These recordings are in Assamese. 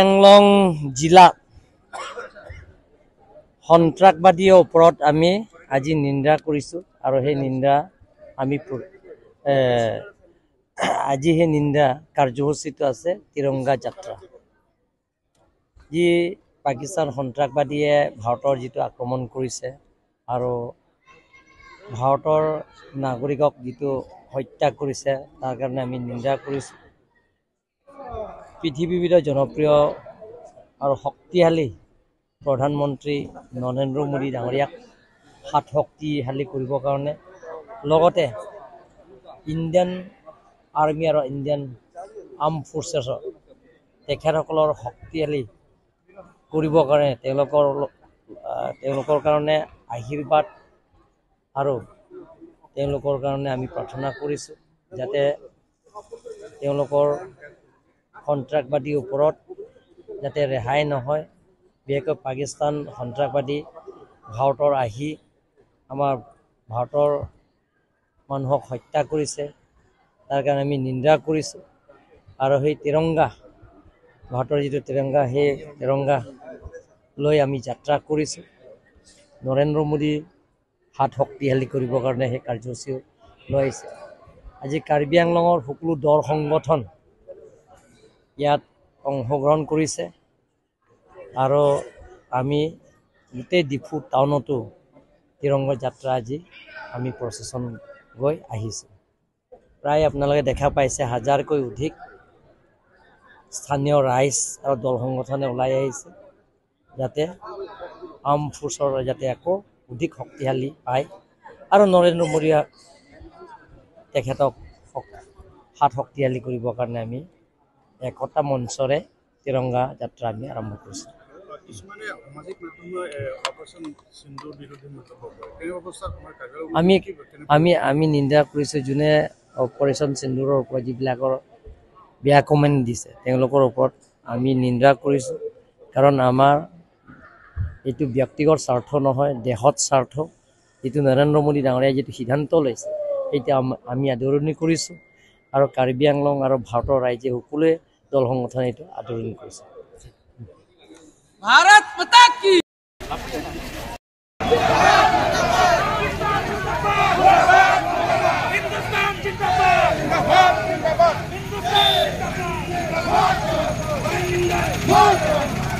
আংলং জিলাত সন্ত্ৰাসবাদীৰ ওপৰত আমি আজি নিন্দা কৰিছোঁ আৰু সেই নিন্দা আমি আজি সেই নিন্দা কাৰ্যসূচীটো আছে তিৰংগা যাত্ৰা। যি পাকিস্তান সন্ত্ৰাসবাদীয়ে ভাৰতৰ যিটো আক্ৰমণ কৰিছে আৰু ভাৰতৰ নাগৰিকক যিটো হত্যা কৰিছে, তাৰ কাৰণে আমি নিন্দা কৰিছোঁ। পৃথিৱীৰ ভিতৰত জনপ্ৰিয় আৰু শক্তিশালী প্ৰধানমন্ত্ৰী নৰেন্দ্ৰ মোদী ডাঙৰীয়াক হাত শক্তিশালী কৰিবৰ কাৰণে, লগতে ইণ্ডিয়ান আৰ্মি আৰু ইণ্ডিয়ান আৰ্ম ফ'ৰ্চেছৰ তেখেতসকলৰ শক্তিশালী কৰিবৰ কাৰণে তেওঁলোকৰ কাৰণে আশীৰ্বাদ আৰু তেওঁলোকৰ কাৰণে আমি প্ৰাৰ্থনা কৰিছোঁ, যাতে তেওঁলোকৰ সন্ত্ৰাসবাদীৰ ওপৰত যাতে ৰেহাই নহয়। বিশেষকৈ পাকিস্তান সন্ত্ৰাসবাদী ভাৰতৰ আহি আমাৰ ভাৰতৰ মানুহক হত্যা কৰিছে, তাৰ কাৰণে আমি নিন্দা কৰিছোঁ। আৰু সেই তিৰংগা, ভাৰতৰ যিটো তিৰংগা, সেই তিৰংগা লৈ আমি যাত্ৰা কৰিছোঁ। নৰেন্দ্ৰ মোদী হাত শক্তিশালী কৰিবৰ কাৰণে সেই কাৰ্যসূচীও লৈ আহিছে। আজি কাৰ্বি আংলঙৰ সকলো দল সংগঠন ইয়াত অংশগ্ৰহণ কৰিছে আৰু আমি গোটেই ডিফু টাউনতো তিৰংগা যাত্ৰা আজি আমি প্ৰচেছন গৈ আহিছোঁ। প্ৰায় আপোনালোকে দেখা পাইছে হাজাৰকৈ অধিক স্থানীয় ৰাইজ আৰু দল সংগঠনে ওলাই আহিছে, যাতে আৰ্ম ফ'ৰ্চৰ যাতে আকৌ অধিক শক্তিশালী পায় আৰু নৰেন্দ্ৰ মোদীয়ে তেখেতক হাত শক্তিশালী কৰিবৰ কাৰণে আমি একতা মঞ্চৰে তিৰংগা যাত্ৰা আমি আৰম্ভ কৰিছোঁ। আমি আমি আমি নিন্দা কৰিছোঁ। যোনে অপাৰেশ্যন সিন্দুৰৰ ওপৰত যিবিলাকৰ বেয়া কমেণ্ট দিছে, তেওঁলোকৰ ওপৰত আমি নিন্দা কৰিছোঁ। কাৰণ আমাৰ এইটো ব্যক্তিগত স্বাৰ্থ নহয়, দেশত স্বাৰ্থ। যিটো নৰেন্দ্ৰ মোদী ডাঙৰীয়াই যিটো সিদ্ধান্ত লৈছে, সেইটো আমি আদৰণি কৰিছোঁ আৰু কাৰ্বি আংলং আৰু ভাৰতৰ ৰাইজে সকলোৱে দল সংগঠনে এইটো আদৰণি কৰিছে। ভাৰত মাতা কি।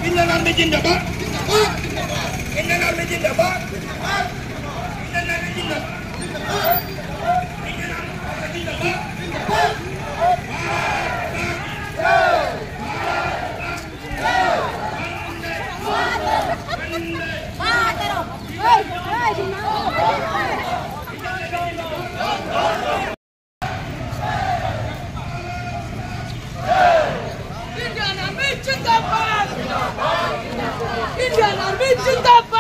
Indian Army Jindabad! Indian Army Jindabad! Indian Army Jindabad! Indian Army Jindabad! Indian Army Jindabad! Indian Army Jindabad!